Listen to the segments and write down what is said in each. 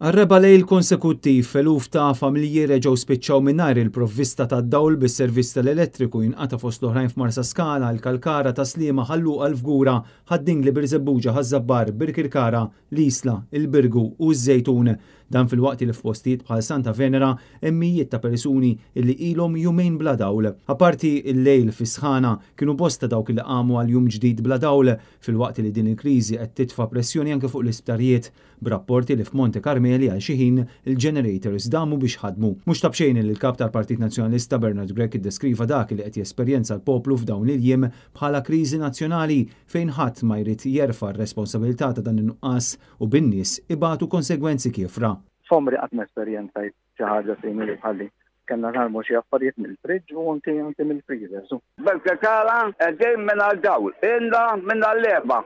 Għar-raba' lejl konsekuttiv, eluf ta' familji reġgħu spiċċaw mingħajr il-provvista tad-dawl bis-servizz tal-elettriku jinqata' fost l-oħrajn f'Marsaskala, il-Kalkara, Tas-Sliema, Ħal Luqa, l-Fgura, Ħad-Dingli, Birżebbuġa, Ħaż-Żabbar, Birkirkara, l-Isla, il-Birgu u ż-Żejtun. Dan filwaqt li f'postijiet bħal Santa Venera hemm mijiet ta' persuni li ilhom jumejn bla dawl. Apparti l-lejl fis-sħana, kienu bosta dawk li qamu għal jum ġdid bla dawl, filwaqt li din il-kriżi qed titfa' pressjoni anke fuq l-isptarijiet. B'rapporti li f'Monte Carmeli għal xi ħin il-generators damu biex ħadmu. Mhux ta' b'xejn li l-Kap tal-Partit Nazzjonalista Bernard Grech iddeskriva dak li qed jesperjenza l-poplu f'dawn il-jiem bħala kriżi nazzjonali fejn ħadd ma jrid jerfa' r-responsabilità ta' dan in-nuqqas u bin-nies ibatu konsegwenzi kiefra. F'għomri qatt ma esperjenzajt xi ħaġa simili bħal din. Kellna narmu xi affarijiet mill-fridge u anki anki mill-freezers. Bil-Kekala qegħdin mingħajr dawl. Ilna minn nhar l-Erbgħa,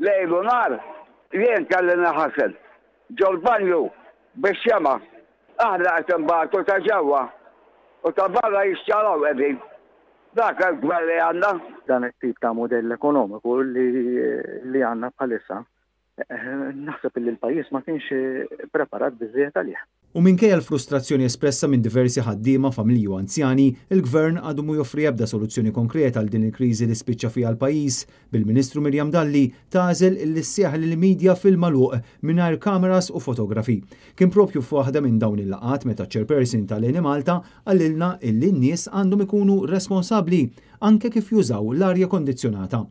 lejl u nhar, jien kelli ninħasel ġol-banju bix-xemgħa. Aħna qed inbatu ta' ġewwa u ta' barra jixxaraw qegħdin. Dak il-gvern li għandna. Dan it-tip ta' mudell ekonomiku li li għandna bħalissa Naħseb illi l-pajjiż ma kienx preparat biżżejjed għalih. U minkejja l-frustrazzjoni espressa minn diversi ħaddiema, familji u anzjani, il-Gvern għadu mhu joffri ebda soluzzjoni konkreta għal din il-kriżi li spiċċa fiha l-pajjiż, bil-Ministru Miriam Dalli tagħżel illi ssejjaħ lill-media fil-magħluq mingħajr kameras u fotografi. Kien propju f'waħda minn dawn il-laqgħat meta ċ-Chairperson tal-Enemalta qalilna illi n-nies għandhom ikunu responsabbli anke kif jużaw l-arja kondizzjonata.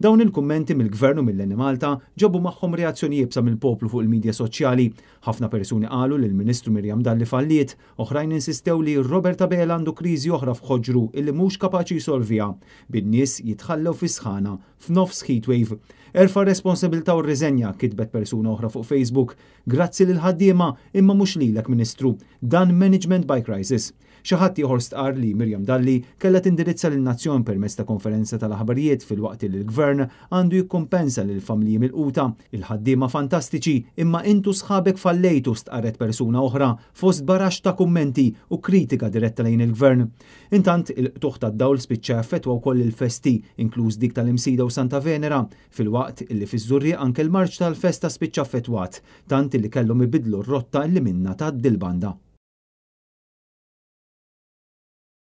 Dawn il-kummenti mill-Gvern u mill-Enemalta ġabu magħhom reazzjoni iebsa mill-poplu fuq il-midja soċjali. Ħafna persuni qalu li l-Ministru Miriam Dalli falliet, oħrajn insistew li Robert Abela għandu kriżi oħra f'ħoġru illi mhux kapaċi jsolviha, bin-nies jitħallew fis-sħana f'nofs heatwave. Erfa' r-responsabilità u rriżenja, kitbet persuna oħra fuq Facebook. Grazzi lill-ħaddiema imma mhux lilek Ministru. Dan management by crisis. Xi ħadd ieħor stqarr li Miriam Dalli kellha tindirizza lin-nazzjon permezz ta' konferenza tal-aħbarijiet filwaqt li l-Gvern għandu jikkumpensa lill-familji milquta. Il-ħaddiema fantastiċi imma int u sħabek fallejtu, stqarret persuna oħra fost baraxx ta' kummenti u kritika diretta lejn il-Gvern. Intant, il-qtugħ tad-dawl spiċċa jaffettwa wkoll il-festi, inkluż dik tal-Imsida u Santa Venera, filwaqt li fiż-Żurrieq anke l-marċ tal-festa spiċċa affettwat, tant li kellhom ibiddlu r-rotta li minnha tgħaddi l-banda.